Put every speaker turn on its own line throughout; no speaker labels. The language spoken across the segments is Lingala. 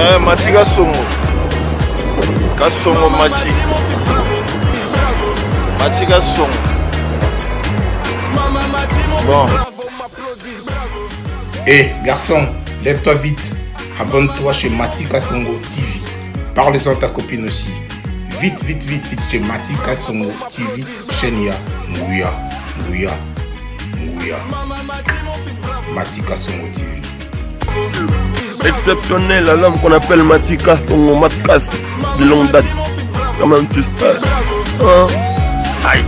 Eh, Mati Kasongo. Kasongo Mati. Mati Kasongo. Bon.
Hé, eh, garçon, lève-toi vite. Abonne-toi chez Mati Kasongo TV. Parle-en à ta copine aussi. Vite, vite, vite, vite chez Mati Kasongo TV, chaîne ya Nguya, Nguya, Nguya. Mati Kasongo TV.
Exceptionnel à l'homme qu'on appelle Mati Kasongo, Matkas de longue date. Quand même, tu sais. Hein? Aïe.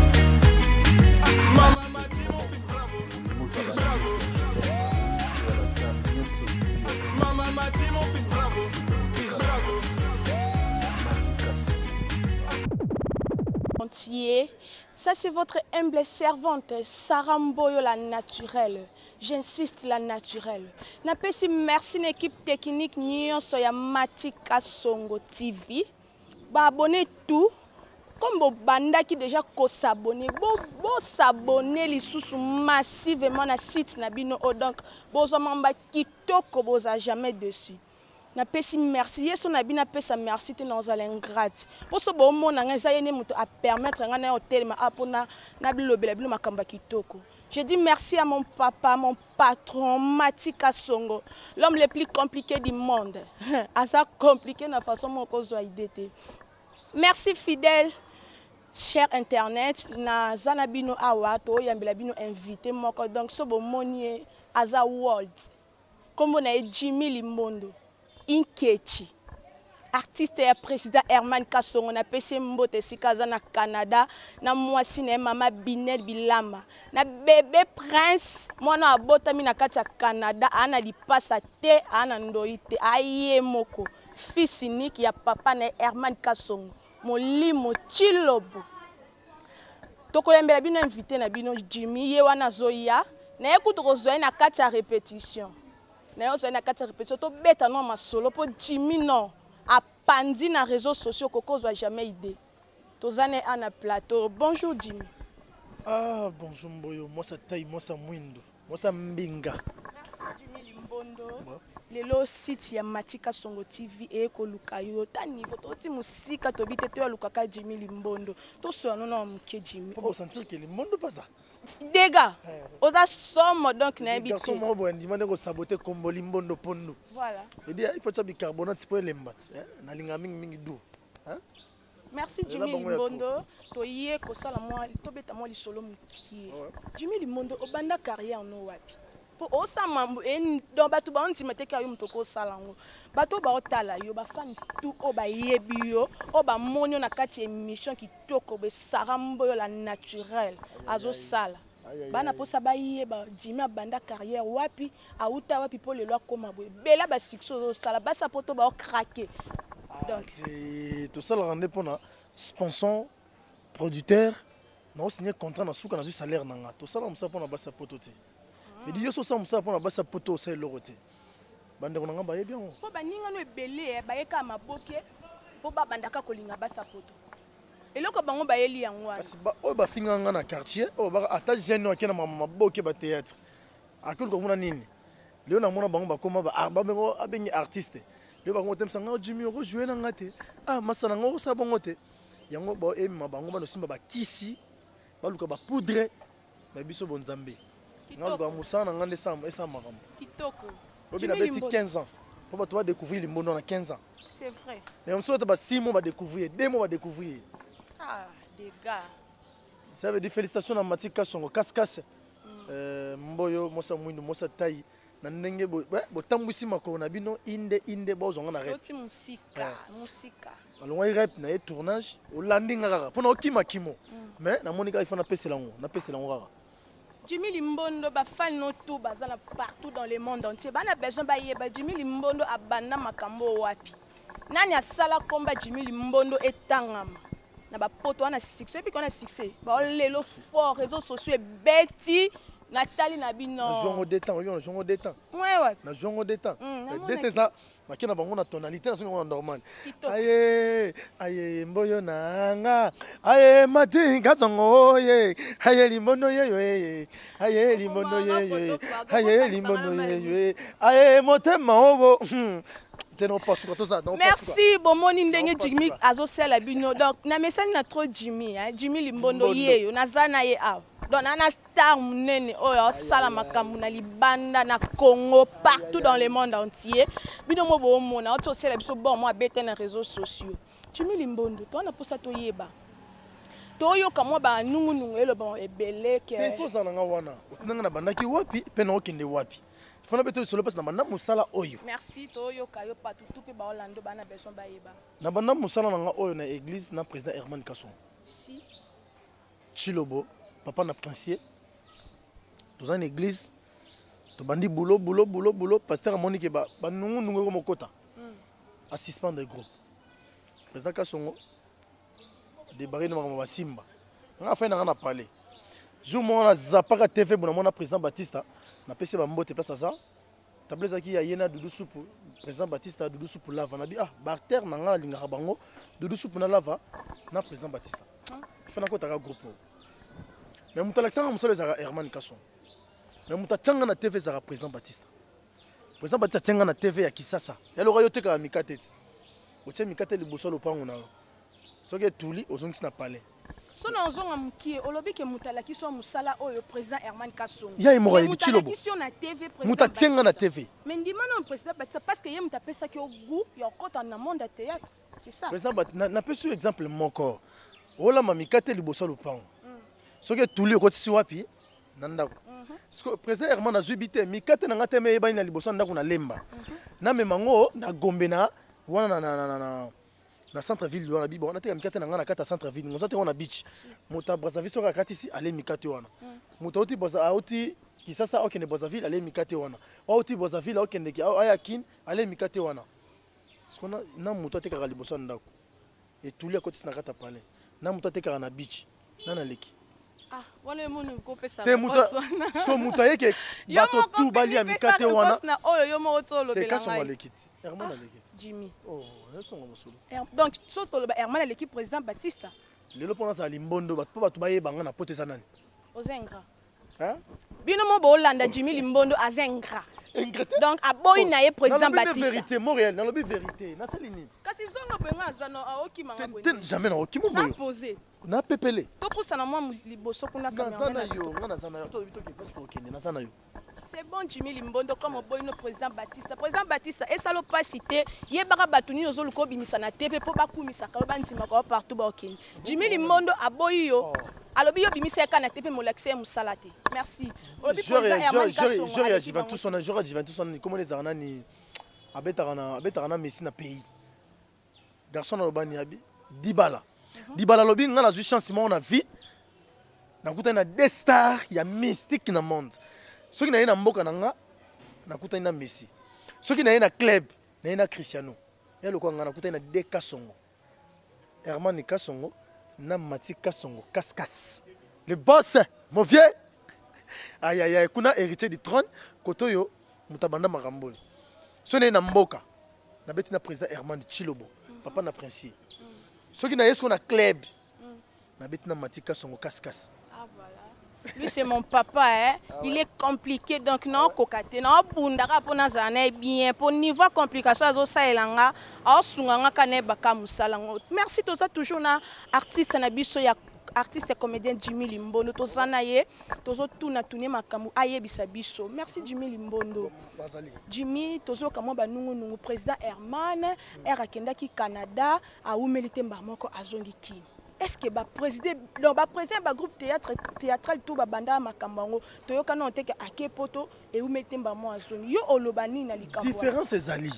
entier. Ça, c'est votre humble servante, Sarah Mboyo, la naturelle. J'insiste, la naturelle. Napesi merci na équipe technique nyonso ya Matika Songo TV. Ba abonné tout. Comme bobandaki déjà ko s'abonner, bo bo s'abonner lisusu massivement na site na bino oyo donc bozwa mamba kitoko boza jamais dessus. Napesi merci ye so na bino apesa merci te nakozala ingrate mpo so bomona ngai eza ye nde moto a permettre ngai naya kotelema awa mpo nabilobela bino makambo ya kitoko. Je dis merci à mon papa, mon patron Mati Kasongo, l'homme le plus compliqué du monde. Aza compliqué na façon moko ozwa idée te. Merci fidèle cher internet naza na bino awa toyambela bino invité moko donc so bomoni ye aza world Kombo na ye Jimmy Limbondo Inkechi artiste ya president Herman Kasongo napesi ye mbote esika aza na Canada na mwasi na ye mama Binel Bilama na bebe Prince mwana oyo abotami na kati ya Canada aa na lipasa te aa na ndoyi te aa ye moko fils unique ya papa na ye Herman Kasongo molimo Tshilobo. Tokoyambela bino invite na bino Jimmy ye wana azoya naye kutu kozwa ye na kati ya repetition naye ozwa ye na kati ya repetition tobeta no masolo mpo Jimmy non apanzi na réseaux sociaux koko ozwa jamais idée toza na ye awa na plateau bonjour Jimmy.
Ah bonjour Mboyo mwasi ya taille mwasi ya mwindu mwasi ya mbinga.
Merci Jimmy Limbondo. Lelo site ya Mathy Kasongo TV eye koluka yo ta niveau toti musika tobi te toya luka ka Jimmy Limbondo tosola no na muke Jimmy.
Po sentir que Limbondo paza.
Dega oza somo donc nayebi te.
Garçon moko boye andima nde ko saboter kombo Limbondo pondu.
Voilà.
Edi il faut tia bicarbonate po elemba eh nalinga mingi mingi doux. Hein?
Merci Jimmy Limbondo toye kosala mwa tobeta mwa lisolo mokie. Jimmy Limbondo obanda carrière no wapi? Po osala mambo e donc bato baondima te kaka yo moto okosala yango. Bato oyo baotala yo ba fan tout oyo bayebi yo oyo bamoni yo na kati ya émission kitoko boye Sarah Mboyo la naturelle azosala bana mposa bayeba Jimmy abanda carrière wapi awuta wapi mpo lelo akoma boye bela ba succès ozosala basi ya poto bao craquer donc
ah, tosalaka nde mpona sponsor producteur nao signer contrat na suka nazwi salaire na nga tosala mosala mpona basi ya poto te edi yo so osala mosala mpona basi ya poto osala eloko te bandeko na nga bayebi yango
mpo baningano ebele eh, bayeka maboke mpo babandaka kolinga basi ya poto eloko bango bayeli yango wana
kasi oyo bafingaka nga na quartier oyo baka ata jeune oyo ake na maboke ba théâtre akoluka kuna nini lelo namona bango bakoma babengo abengi artiste lelo bango otemisa nga jimi oko joue na nga te ah masa na nga okosala bongo te yango baemema bango banosimba bakisi baluka bapoudre na biso bonzambe nga luka mosala na nga nde esala makambo
kitoko
obi nabeti 15 ans mpo bato badécouvrir limbondo na 15 ans
c'est vrai
mais mosusu ata ba 6 mois badécouvrir 2 mois badécouvrir
ah dégâts
ça veut dire félicitations na Mati Kasongo casse mm. euh, mboyo mosa mwindu mosa tai na ndenge botambwisi makolo na bino inde inde bozwa nga na rep
musika musika
alongwaki rep na ye tournage olandi nga kaka mpona okima kimo mm. mais namoni kaka ifo napesela yango napesela yango kaka
Jimmy Limbondo ba fan no tout baza na partout dans le monde entier bana besoin bayeba Jimmy Limbondo abanda makambo wapi nani asala komba Jimmy Limbondo etangama na ba poto wana succès oyebi wana succès ba lelo fort réseaux sociaux ebeti natali na bino
nazwi yango de temps oyebi nazwi yango de temps
ouais ouais
nazwi yango de temps de temps eza make na bango na tonalité nazwi yango na normal aye aye mboyo nanga aye mati kazongo oye aye limbondo yeyo eye aye limbondo yeyo aye limbondo yeyo aye motema obo hmm. Te na opasuka toza na
Merci bomoni ndenge Jimmy azosala bino donc na mesani na trop Jimmy hein Jimmy Limbondo yeyo naza na ye awa donc na na star munene oyo asala makambo na libanda na Congo partout dans le monde entier bino mo bomona otosela biso bon mo abeta na réseaux sociaux Jimmy Limbondo to na posa toyeba toyoka mwa banungunungu eloba ebele
ke te faut ozala na nga wana otuna nga nabandaki wapi mpe naokende wapi fana mpe tolisolo mpasi na banda mosala oyo.
Merci toyoka yo patutu mpe baolando bana besoin bayeba.
Na banda mosala na nga oyo na église na président Herman Kasongo.
Si.
Tshilobo papa na princier toza na église tobandi boulot boulot boulot boulot pasteur amoni ke banungunungu ekomokota a suspendre groupe président Kasongo debare na makambo basimba nga afai na nga na palais jour moko na zapaka tv bona mona président Batista napesi ba mbote place aza tableau ezalaki ya ye na Doudou Supu président Batista Doudou Supu lava nabi ah barter na nga nalingaka bango Doudou Supu na lava na président Batista fa nakotaka groupe oyo mais moto alakisaka mosala ezalaka Herman Kasson mais moto atianga na tv ezalaka président Batista président Batista atianga na tv ya Kisasa ya loka yo otekaka mikate ti otie mikate liboso ya lopango na yo soki etuli ozongisi na palais.
So na ozonga mukie olobi ke moto alakisi yo mosala oyo président Herman Kasongo.
Ya ye moko ayebi
Tshilobo. Moto alakisi yo na TV
président. Moto atie nga na TV.
Mais ndima na président Batista parce que ye moto apesaki yo goût ya okota na monde ya théâtre. C'est ça.
Président Batista napesi yo exemple moko. Olamba mikate liboso ya lopango. Soki etuli okotisi wapi? Na ndako. Sikoyo président Herman azwi bi te mikate na nga te me eyebani na liboso ya ndako na Lemba. Namema ngo na Gombe na wana na na centre ville wana bi bon nateka mikate na nga na kati ya centre ville ngoza te na beach moto ya Brazzaville soki akatisi ale mikate wana moto auti Brazza auti Kisasa akende Brazzaville ale mikate wana auti Brazzaville akende aya Kin ale mikate wana siko na, na moto atekaka liboso ya ndako etuli akotisi na kati ya palais na moto atekaka na beach na naleki
Ah, wana emoni kopesa
te moto siko moto ayeke bato tu balia mikate wana
na oyo yo moko to
te
olobela
Kasongo
ngai
aleki ti Herman aleki ti
Jimmy
oh esongo mosolo
Donc so toloba Herman aleki président Batista.
Lelo mpo nazala limbondo bato mpo bato bayeba nga na poto eza nani?
Oza ingrat.
Hein?
Bino mo bolanda Jimmy Limbondo aza ingrat.
Ingrat te?
Donc aboyi na ye président
Nalobi nde
Batista.
vérité Montréal nalobi vérité nasali nini?
Kasi zonga boye nga aza no aokima nga boye.
Te jamais naokima
Oza
boye.
posé.
Napepele.
Topusana mwa liboso kuna
Naza
cameraman.
na yo nga naza na yo ata olobi tokende place tokende naza na yo.
C'est bon Jimmy Limbondo comme oboyi no président Batista. Président Batista esalo pasi te yebaka bato nini ozoluka obimisa na TV mpo bakumisaka yo bandimaka yo partout baokende. Jimmy Limbondo aboyi yo alobi yo bimisa ye kaka na TV molakisa ye mosala te. Merci. Olobi président Herman Kasongo
Joueur ya
aleki bango.
Juventus wana joueur ya Juventus wana komona ezalaka nani abetaka na Messi na pays. Garçon aloba ni abi Dybala. Dybala alobi nga nazwi chance moko na vie nakutani na deux stars ya mystique na monde. Soki naye na mboka na nga nakutani na Messi. Soki naye na club naye na Cristiano. Ya lokola nga nakutani na deux Kasongo. Herman Kasongo na Mati Kasongo Kaskas. Le boss, mon vieux. Aïe aïe aïe, kuna héritier du trône, koto yo mutabanda makambo oyo. Soki naye na mboka nabeti na président Herman Tshilobo, papa na princier. Soki naye siko na club nabeti na Mati Kasongo Kaskas.
Ah voilà. Lui c'est mon papa hein. Il est compliqué donc na okoka te na obundaka mpo nazala na ye bien mpo niveau ya complication azosalela nga aosunga nga kaka nayebaka mosala ngo. Merci toza toujours na artiste na biso ya artiste comédien Jimmy Limbondo toza na ye tozotuna tune makambo ayebisa biso. Merci Jimmy Limbondo. Jimmy tozoyoka mwa banungunungu président Herman R akendaki Canada awumeli te mbala moko azongi Kin. Est-ce que ba président donc ba président ba groupe théâtre théâtral tout ba banda makambo yango toyoka non te ke ake poto ewumeli te mbala moko azongi yo oloba nini na likambo wana?
Différence ezali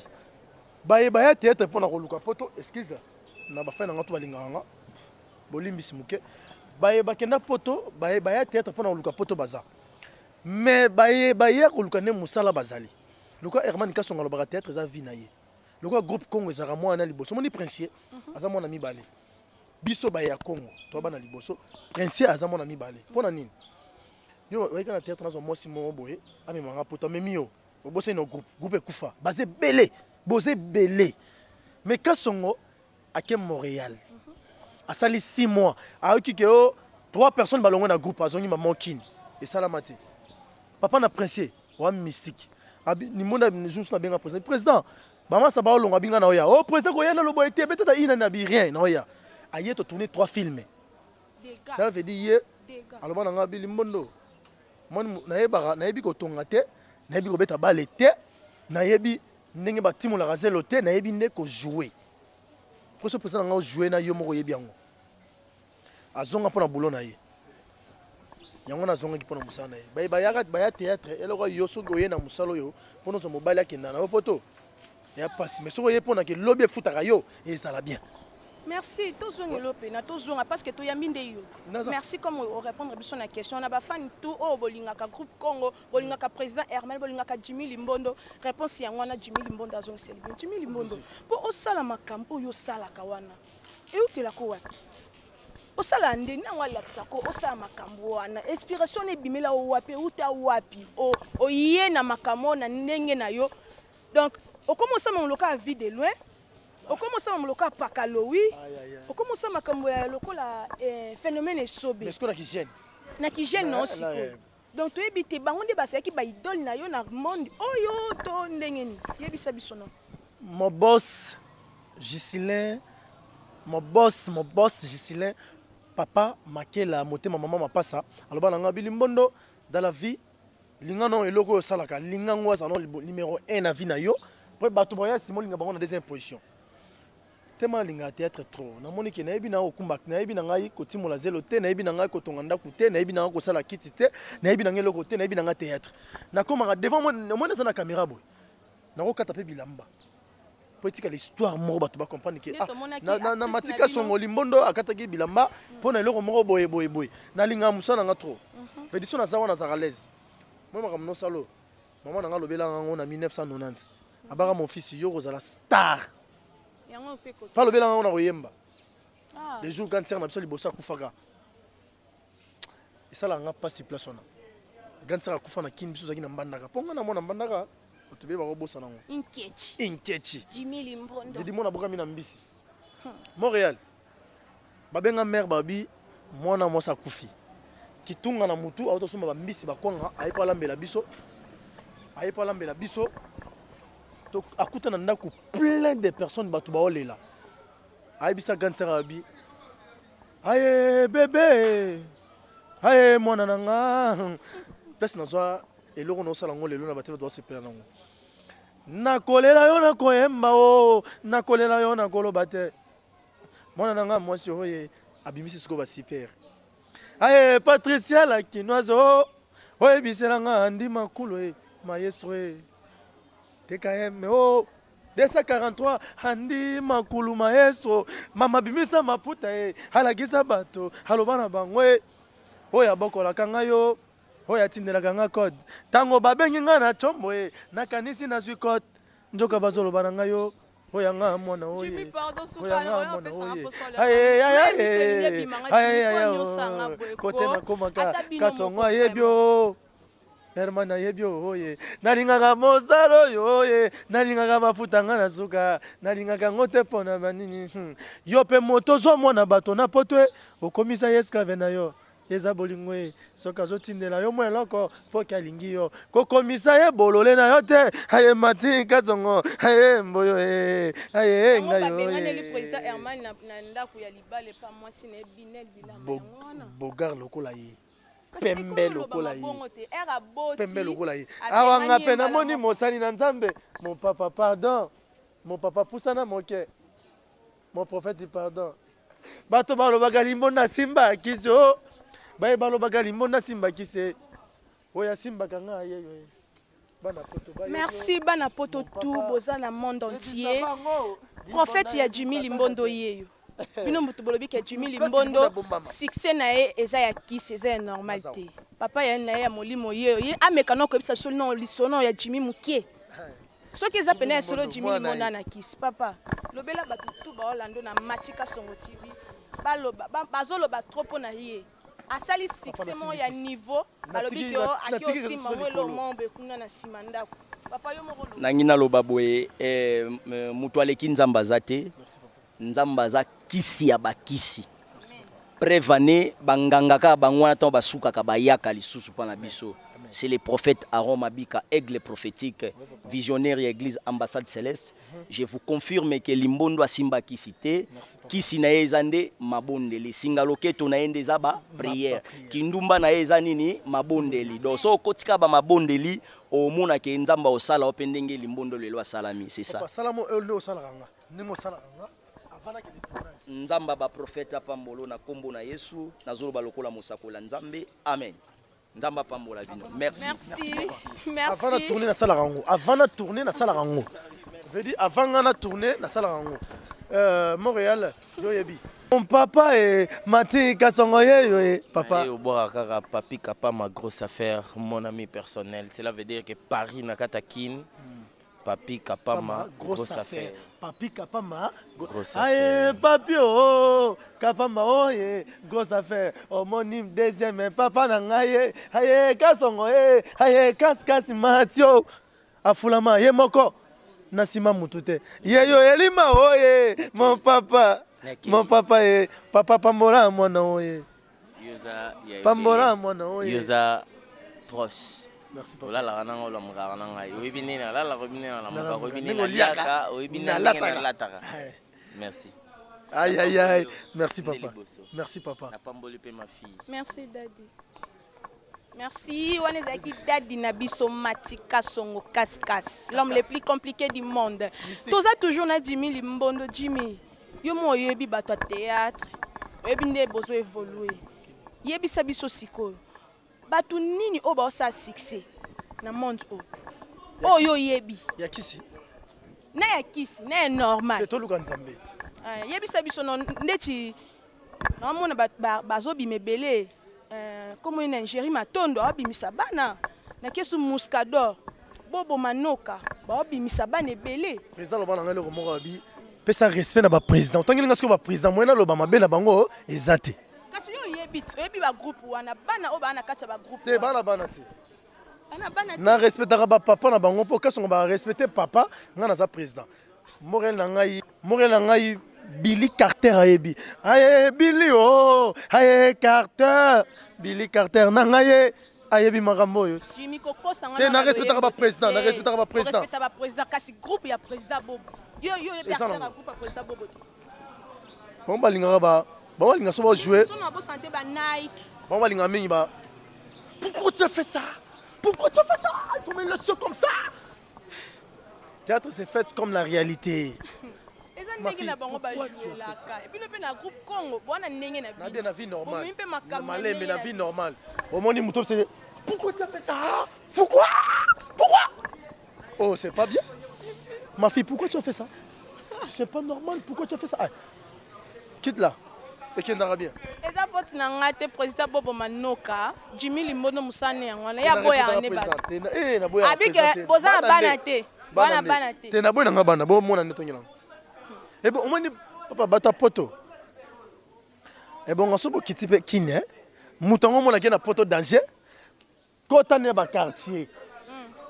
bayeba ya théâtre mpona koluka poto excuse na bafai na nga to balingaka nga bolimbisi moke baye bakenda poto baye baya théâtre mpona koluka poto baza mais baye baya koluka nde mosala bazali lokola Herman Kasongo alobaka théâtre eza vie na ye lokola groupe Congo ezalaka mwana liboso omoni princier aza mwana mibale biso baye ya Congo toa bana liboso princier aza mwana mibale mpona nini yo oyeka na théâtre nazwa mwasi moko boye amemanga poto amemi yo obosani na groupe groupe ekufa baza ebele boza ebele mais Kasongo ake Montréal asali 6 mois ayoki ke o 3 personnes balongwe na groupe azongi mama Kin esalama te papa na princier wa mystique abi nimonda jour nabenga président président. Bamasa baolonga binga na oya. Oh président koya na lobo ete betata ina na bi rien na oya. Aye to tourner trois films. Ça veut dire ye aloba na nga bili mbondo. Moni nayebaka nayebi kotonga te, nayebi kobeta balle te, nayebi ndenge batimolaka zelo te, nayebi nde ko jouer. Poso président na nga jouer na yo moko oyebi yango. Azonga mpo na boulot na ye. Yango nazongaki mpo na mosala na ye. Baye bayaka baya théâtre eloko yo soki oye na mosala oyo mpo nozwa mobali akenda na yo poto ya pasi mais soki oye mpo na ke lobi efutaka yo ezala bien.
Merci tozongela pena tozonga parce que toyambi nde yo. Merci comme o répondre biso na question na ba fan tout oyo bolingaka groupe Congo bolingaka président Hermel bolingaka Jimmy Limbondo réponse yango wana Jimmy Limbondo azongiseli bino Jimmy Limbondo mpo osala makambo oyo osalaka wana Eutela ko wapi? Osala nde nani yango alakisa ko osala makambo wana? Inspiration wana ebimela yo wapi? Euta wapi? Oye na makambo oyo na ndenge na yo. Donc okomi osala makambo lokola vie de loin, okomi osala makambo lokola pakalowi, okomi osala makambo ya lokola eh, phénomène esobe.
Mais sikoyo na ki jeune.
Na ki jeune na yo sikoyo. Donc toyebi te bango nde bazalaki ba idole na yo na monde oyo to ndenge nini? Yebisa biso nano.
Mon boss Ghislain mon boss mon boss Ghislain papa Makela motema maman mapasa aloba na nga bilimbondo dans la vie linga non eloko oyo osalaka linga ngo azala non numéro 1 na vie na yo po bato baya sima olinga bango na deuxième position Tellement nalingaka theatre trop namoni ke nayebi na kokumba nayebi na ngai kotimola zelo te nayebi na ngai kotonga ndaku te nayebi na ngai kosala kiti te nayebi na ngai eloko te nayebi na ngai theatre nakomaka devant moi omoni naza na camera boye nakokata mpe bilamba mpo etikala histoire moko bato bacomprendre ke ah, na, na, na matika songo limbondo akataki bilamba mpo na eloko moko boye boye boye nalingaka mosala na nga trop mpe diso naza wana nazalaka l'aise moi makambo nosala oyo mama na nga alobelaka yango na 1990 abaka mon fils yo kozala star mpe alobelaka yango na koyemba ah. le jour grande sœur na biso liboso akufaka esalaka nga mpasi place wana grande sœur akufa na kini biso ozalaki na mbandaka mpo nga na mwana mbandaka bato beye bakobosana yango inkechi didi mwana abokami na mbisi hmm. montréal Babenga mère babi mwana mwasi akufi kitunga na mutu auto somba ba mbisi ba kwanga aye po alambela biso aye po alambela biso to akuta na ndaku plein de personnes batu baolela ayebisa grande sœur abi aye bebe aye mwana na nga place nazwa eloko naosala yango lelo na bato bato basepela nango nakolela yo nakoyemba o nakolela yo nakoloba te Mwana na nga mwasi oye abimisi sikoyo ba super. Aye Patricia la kinoise oh oyebisela nga Andy Makulu eh maestro eh TKM oh 243 Andy Makulu maestro mama bimisa maputa eh alakisa bato aloba na bango eh oyo abokolaka nga yo oyo atindelaka nga code ntango babengi nga na combo eh nakanisi nazwi code nzoka bazoloba na nga yo Oya nga mwana oye.
Jimmy pardon
suka Oya nga mwana oye. Aye aye aye aye kote nakomaka kasongo ayebi o. Herman ayebi oye. Nalingaka mosala oyo oye. Nalingaka mafuta nga na suka. Nalingaka ngo te pona banini. Hmm. Yo pe moto ozwa mwana bato na poto e okomisa ye esclave na yo. Eza bolingo ye soki azotindela yo mwa eloko mpo ke alingi yo kokomisa ye bolole na yo te aye mati kazongo aye mboyo e aye ngai
babenganeli président Herman na ndako ya libala epa mwasi na ye Binel Bilamba yango wana
bogar lokola ye pembe lokola ye pembe lokola ye awa nga mpe namoni mosali na nzambe mon papa pardon mon papa pusana moke Mon prophète pardon. Bato balobaka limbo na simba kisi oh. Baye balobaka limbo na simba kisi. Oyo asimbaka nga ye yo. Bana poto baye.
Merci bana poto tout boza na monde entier. Prophète ya Jimmy Limbondo yeyo. Bino mutu bolobi ke Jimmy Limbondo succès na ye eza ya kisi eza ya normal te. Papa ya na ye ya molimo yeyo ye ameka no koyebisa biso no lisolo ya Jimmy mukie. Soki eza pena ya solo Jimmy Limona na kisi papa lobela batu tout baolando na Matika Songo TV baloba bazoloba trop pona ye asali succès moko ya niveau balobi ke aki osimba mwa eloko moko boye kuna na nsima ndako papa yo moko loba.
Nangi naloba boye eh, mutu aleki nzambe aza te nzambe aza kisi ya bakisi preuve ane banganga kaka bango wana ntango basukaka bayaka lisusu mpo na biso. C'est le prophète Aaron Mabika, aigle prophétique, visionnaire ya église Ambassade Céleste. Je vous confirme que Limbondo asimba kisi te. Kisi na ye eza nde mabondeli. Singa loketo na ye nde eza ba prière. Kindumba na ye eza nini? Mabondeli. Donc soki okotika ba mabondeli, omona ke Nzambe osala yo pe ndenge Limbondo lelo asalami. C'est ça.
Papa, sala mo oyo nde osalaka nga. Ndenge osalaka nga avant nakende tournage.
Nzambe ya ba prophètes apambolo na kombo na Yesu. Nazoloba lokola mosakoli ya Nzambe. Amen. Nzambe apambola bino. Merci.
Merci.
Avant na
Merci.
tourner nasalaka yango. Avant na tourner nasalaka yango. Veut dire avant nga na tourner nasalaka yango. Euh, Montréal, yo yebi. Mon papa e Mati Kasongo ye yo e papa.
Et au boire kaka Papi Kapama grosse affaire mon ami personnel cela veut dire que Paris na kata kin Papi Kapama
grosse affaire. Papi Kapama
Grosse
Aye
affaire.
papi oh Kapama oh ye grosse affaire. Omoni deuxième papa na ngai ye. Aye Kasongo ye. Aye kas kas Mathieu. Afulama ye moko na nsima mutu te. Ye yo elima oye mon papa. Mon papa ye papa pambola mwana oye.
Yoza ya
Pambola mwana oye.
Yoza proche.
Merci papa.
Olalaka nanga olamukaka na ngai. Oyebi nini nalalaka, oyebi nini nalamukaka, oyebi nini
Ndenge oliaka,
naliaka, oyebi nini ndenge
nalataka.
nalataka.
Aye.
Merci.
Aïe aïe aïe. Merci
Nde
papa.
liboso.
Merci papa.
Napamboli mpe ma fille.
Merci daddy. Merci. Wana ezalaki daddy na biso Mati Kasongo Kaskas, l'homme le plus compliqué du monde. Toza toujours na Jimmy Limbondo. Jimmy, yo mo oyebi bato ya théâtre, oyebi nde bozo évoluer. Yebisa biso sikoyo. Bato nini oyo baosala succès na monde oyo? Oyo oyebi.
Ya kisi.
Na ya kisi, na ya normal.
Te toluka Nzambe.
Ah, yebisa biso no ndeti naomona bazobima ebele eh, kombo ye na Nigerie Matondo aobimisa bana na kesu Muscador Bobo Manoka baobimisa bana ebele.
Président loba na ngai eloko moko abi pesa respect na ba président. Otangeli nga sikoyo ba président moyen naloba mabe na bango eza te.
Kasi yo oyebi ti oyebi ba groupe wana bana oyo baa na kati ya ba groupe
Te bana bana te.
Bana bana te.
Na respectaka ba papa na bango mpo kasongo ba respecter papa nga naza président. Morel na ngai, Morel na ngai Billy Carter ayebi. Aye Billy oh, aye Carter. Billy Carter na ngai ye ayebi makambo oyo.
Jimmy kokosa nga
Te na respectaka ba président, na respectaka ba président.
Respecta ba président kasi groupe ya président Bobo. Yo yo oyebi
Eza
acteur
nango.
ya groupe ya président Bobo te.
Bango balingaka ba bango balingaka so ba jouer.
Sono bosana te ba Nike.
Bango balingaka mingi ba Pourquoi tu as fait ça? Pourquoi tu as fait ça? Il faut me laisser comme ça. Théâtre c'est fait comme la réalité.
Eza
Ma
ndenge
fille,
na bango
pourquoi tu as fait
bajouelaka. Bino mpe na groupe Congo bwana ndenge na
Na bien na vie normale.
Bomi mpe makambo
Malembe
ndenge
na
na
vie normale. Omoni moto c'est Pourquoi tu as fait ça? Pourquoi? Pourquoi? Oh, c'est pas bien. Ma fille, pourquoi tu as fait ça? C'est pas normal. Pourquoi tu as fait ça? Ah. Quitte là. Ekendaka bien.
Eza faute na nga te président Bobo Manoka, Jimmy Limbondo musane yango wana ya boya ne ba.
Eh, na boya.
Abike boza na bana te. Bana bana te.
Te na boya nga bana, bo mona nde tongela. Eh bon, omoni papa bato ya poto. Eh bon, ngaso bokiti pe kin eh. Moto yango omonaki na poto danger. Kota nde na ba quartier.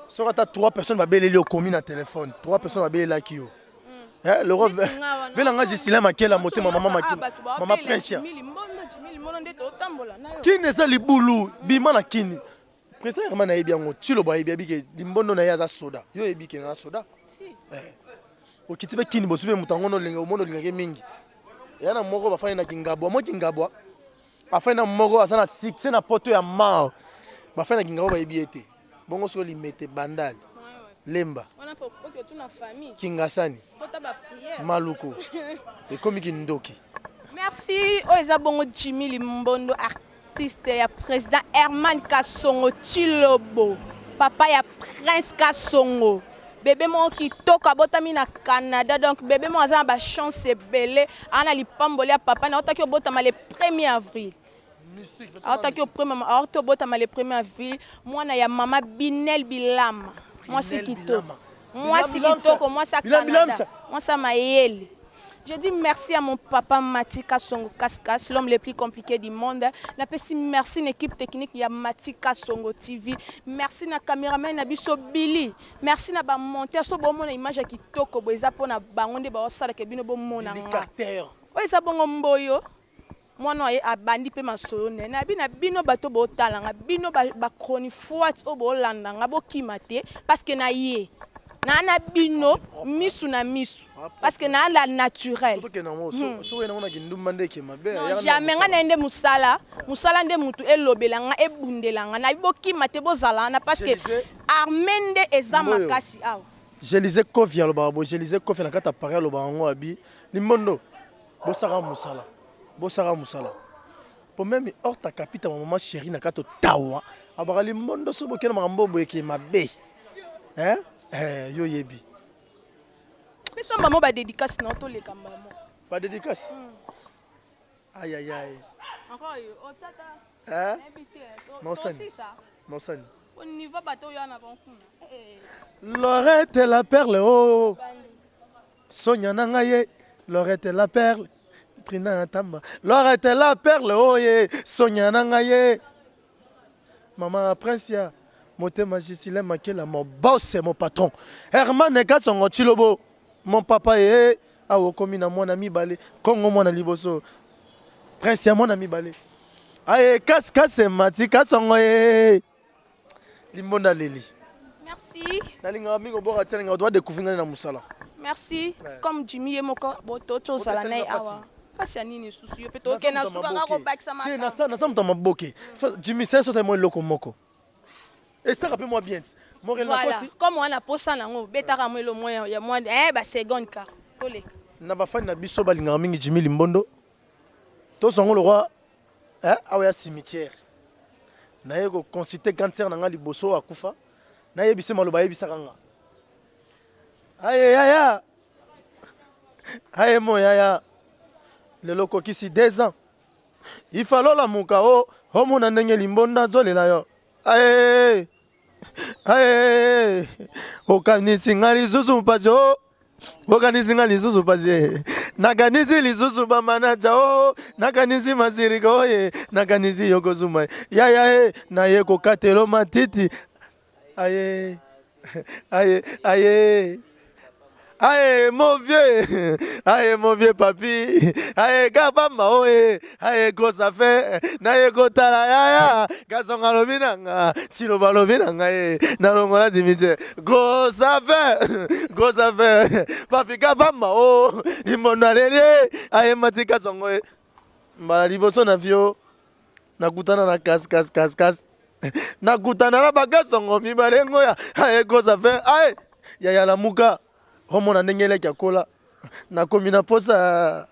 Soki ata 3 personnes babeleli okomi na téléphone, 3 personnes babelelaki yo. Eh, le roi ve na nga Justin Makela motema mama Makela. Mama Prince.
Jimmy Limbondo, Jimmy Limbondo nde totambola na yo.
Kin eza libulu, bima na kin. Président Herman ayebi yango, Tshilobo ayebi ayebi ke limbondo na ye aza soda. Yo oyebi ke na soda.
Si.
Eh. Okiti pe kin bosu pe moto yango nolinga omona olingaki mingi. Eya na moko bafandi na Kingabwa, mwa Kingabwa. Afandi na moko aza na succès na poto ya mar. Bafandi na Kingabwa bayebi ye te. Bongo soki Limete, Bandal, Lemba,
Wana faut oke tuna famille.
Kingasani,
Kota ba prière.
Maluku. Ekomi kindoki.
Merci oyo eza bongo Jimmy Limbondo artiste ya président Herman Kasongo Tshilobo papa ya Prince Kasongo bebe moko kitoko abotami na Canada donc bebe moko aza na ba chance ebele aza na lipamboli ya papa na otaki obotama le 1er avril aotaki aotaki obotama le 1er avril mwana ya mama Binel Bilama mwasi kitoko mwasi kitoko mwasi ya Canada mwasi ya mayele. Je dis merci à mon papa Mati Kasongo Kaskas, l'homme le plus compliqué du monde. Napesi merci na équipe technique ya Mati Kasongo TV. Merci na cameraman na biso Billy. Merci na ba monteur so bomona image ya kitoko bo eza pona bango nde ba osala ke bino bomona
Billy
nga.
Carter.
Oyo eza bongo mboyo. Mwana oyo aye abandi pe masolo naye nayebi na bino bato botala nga bino ba, ba chronifuati oyo bolanda nga bokima te parce que na ye naa na bino misu na misu parce que naa la naturel non jamais nga naye nde musala musala nde mutu elobela nga ebundela nga nayebi bokima te bozala wana parce que armee nde eza makasi awa.
Jelise Koffi alobaka boye, Jelise Koffi na kati ya Paris alobaka yango abi Limbondo bosaka mosala bosaka mosala po meme Horta Kapita ma maman chérie na kati Ottawa abaka Limbondo soki bokende makambo boye ke mabe hein eh, yo yebi
pesa mbamo ba dédicace na toleka mbamo
ba dédicace mm. aïe aïe aïe
encore yo otata
hein Maosani Maosani
au niveau bato yo na bango kuna eh, eh.
Lorette la perle oh Sonia na ngai ye Lorette la perle Trina Tamba Lorette la perle oh ye Sonia na ngai ye Maman Princia motema Gisilin Makela mon boss mon patron Herman Kasongo Tshilobo mon papa ye awa okomi na mwana mibale Kongo mwana liboso Prince ya mwana mibale aye kas kas mati kasongo ye Limbonda leli.
Merci.
Nalingaka mingi obwaka tia nalingaka bato ba découvrir ngai na mosala.
Merci. Ouais. Comme Jimmy ye moko boto tozala na ye awa. Pasi ya nini susu yo pe toke na suka kaka kobakisa makambo.
Naza moto ya maboke. Jimmy sala sota mwa eloko moko. Esaka pe mwa bien.
Morel na kosi. Comme wana posa nango betaka mwa elo mwa ya mwa eh ba seconde ka. Toleka.
Na ba fani na biso balingaka mingi Jimmy Limbondo. Tozwa ngo lokwa eh awa ya cimetière. Naye ko consulter grande sœur na nga liboso oyo akufa, nayebisa ye maloba ayebisaka nga. Aye yaya, aye mon yaya, lelo okokisi deux ans, il fallait olamuka o omona ndenge limbonda azolela yo. Aye, aye, okanisi nga lisusu mpasi o Bokanisi nga lisusu pasi eh. Nakanisi lisusu ba manager oh. Nakanisi masirika oh ye. Nakanisi yokozuma yaya eh. Naye kokatelo matiti aye aye aye aye mon vieux aye mon vieux papi aye kapamba oye oh, eh. Aye grosse affaire naye kotala yaya kasonga alobi na nga chiloba alobi na nga ye nalongola dimite grosse affaire grosse affaire papi kapamba o oh, limbondo aleli aye mati kasongo ye mbala liboso na vio nakutana na kas kas kas kas nakutana na bakasongo mibale ngoya aye grosse affaire aye yaya lamuka Omona ndenge leki akola nakomi na posa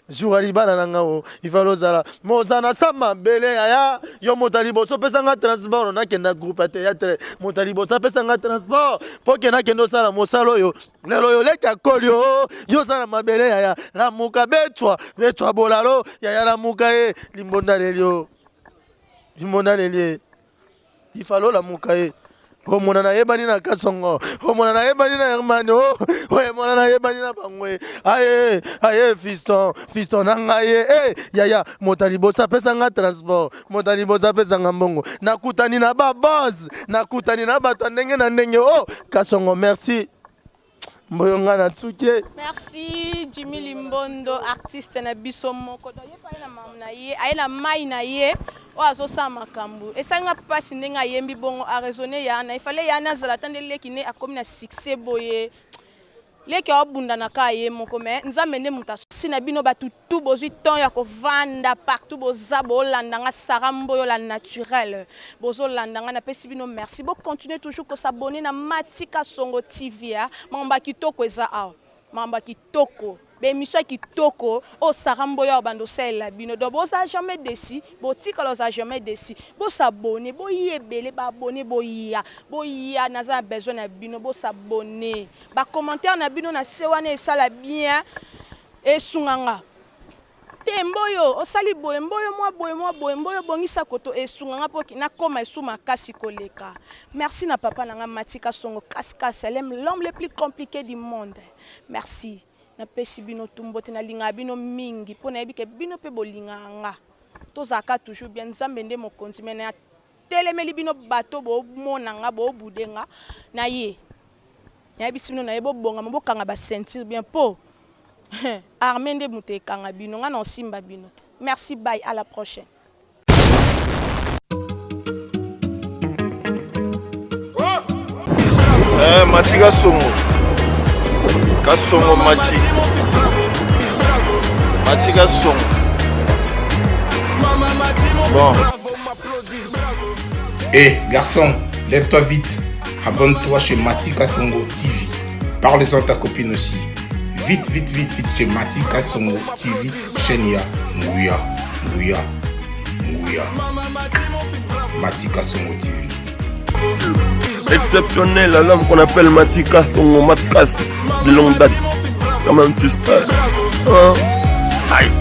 jour ya libala na nga o ifale ozala moza na sa mabele yaya yo moto ya liboso opesa nga transport nakenda groupe ya théâtre moto ya liboso apesa nga transport mpo ke nakende osala mosala oyo lelo oyo leki akoli o yo oza na mabele yaya lamuka betwa betwa bolalo yaya lamuka ye limbonda leli o limbonda leli ye Ifalo lamuka ye. Omona nayebani na Kasongo, omona nayebani na Herman, oh, omona nayebani na bango ye. Aye, aye fiston, fiston na ngai ye. Eh, yaya, moto ya liboso apesa nga transport, moto ya liboso apesa nga mbongo. Nakutani na ba boss, nakutani na bato ya ndenge na ndenge. Oh, Kasongo, merci. Mboyo nga na tsuke.
Merci Jimmy Limbondo artiste na biso moko donc ye pe aye na mamu na ye aye na mayi na ye oyo azosala makambo esali nga pasi ndenge ayembi bongo a raisonne yana il fallait yana azala ata nde leki ne akomi na succès boye leki aobundana kaka ye moko mais nzambe nde moto asi na bino batu tout bozui temps ya kovanda partout boza bolanda nga Sarah Mboyo la naturelle bozo landa nga napesi bino merci bo continuer toujours ko s'abonner na Mathy Kasongo TV ah makambo ya kitoko eza awa makambo ya kitoko ba emission ya kitoko oyo Sarah Mboyo awa banda osalela bino donc boza jamais déçu botikala oza jamais déçu bo s'abonner boya ebele ba abonner boya boya naza na besoin na bino bo s'abonner ba commentaire na bino na se wana esala bien Esunga nga te mboyo osali boye mboyo mwa boye mwa boye mboyo bongisa koto esunga nga po nakoma esu makasi koleka merci na papa na nga Mathy Kasongo kas kas l'homme le plus complique du monde merci napesi bino tout mbote nalingaka bino mingi po nayebi ke bino pe bolingaka nga tozalaka toujours bien nzambe nde mokonzi mais na telemeli bino bato bomona nga bo boude nga na ye Nayebisi bino naye bobongama bokanga ba ceinture bien po armee nde mutu ekanga bino nga na osimba bino te. Merci bye à la prochaine.
Eh, Mati Kasongo. Kasongo Mati. Mati Kasongo. Bon.
Hé, eh, garçon, lève-toi vite. Abonne-toi chez Mati Kasongo TV. Parle-en à ta copine aussi. Vite, vite, vite, vite chez Mati Kasongo TV, chaîne ya Nguya, Nguya, Nguya. Mati Kasongo TV.
Exceptionnel, l'homme qu'on appelle Mati Kasongo, Matkas, de longue date. Quand même, tu sais. Hein? Aïe.